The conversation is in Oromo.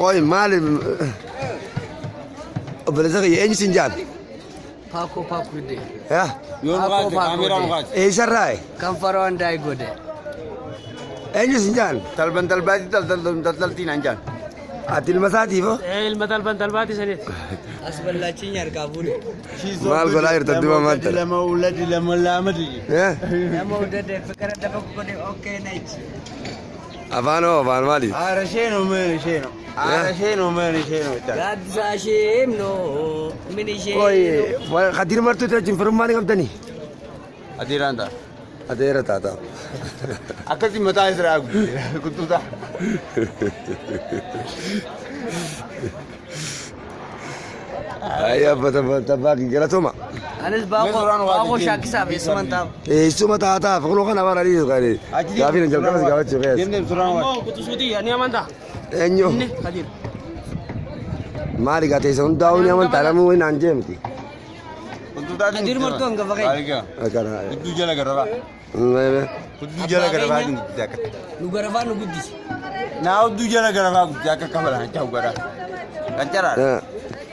Qoy maali obboleessa kiyya eenyu siin jaan? Paakoo Paakuu Yaa Yoo nu Paakoo kaase Paakuu kaameeraa nu kaase. eessarraa? Kan faroo andaay godhe. Eenyu siin jaan? Talban talbaati taltaltiin naan jaan. Ati ilma isaatiif hoo? Ilma talban talbaati saniiti. As ballaachiin harkaa fuudhe. Maal godhaa jirta duba maal ta'e? Lama uladi lama laamadi. Eh? Nama udade fikira dafa godhe okkee naichi. Afaan hoo afaan maali? Haara isheenoo meen isheenoo. Haara isheenoo meen isheenoo. Gaaddisaa sheemnoo min ishee. Qoy Kadir martuu wajjin firummaa ni qabdanii? Adeeraan ta'a. Adeera taata. Akkasii mataa isaa kuttuutaa. Ayyi abba tabbaa galatooma. Anis baakoo shaakkisaaf eessuman taa'u. Eessuma taataaf kunoo kana afaan adii qaani. Gaafii na jalqabas gaafachuu keessa. Deem deem suuraan waa. Ammoo quxisuuti ni amantaa. Eenyu? Inni Kadir. Maali gaa teessa hundaa'uu ni amantaa namuu hin aan jeemti. Kuttuutaatiin. Kadir martuu hangafa keenya. Akkana. Hudduu jala garafaa. Hudduu jala garafaa guddise akka. Nu garafaa nu guddise. Naa hudduu jala garafaa guddise akka kafala kan cahu garaa. Kan caraadha.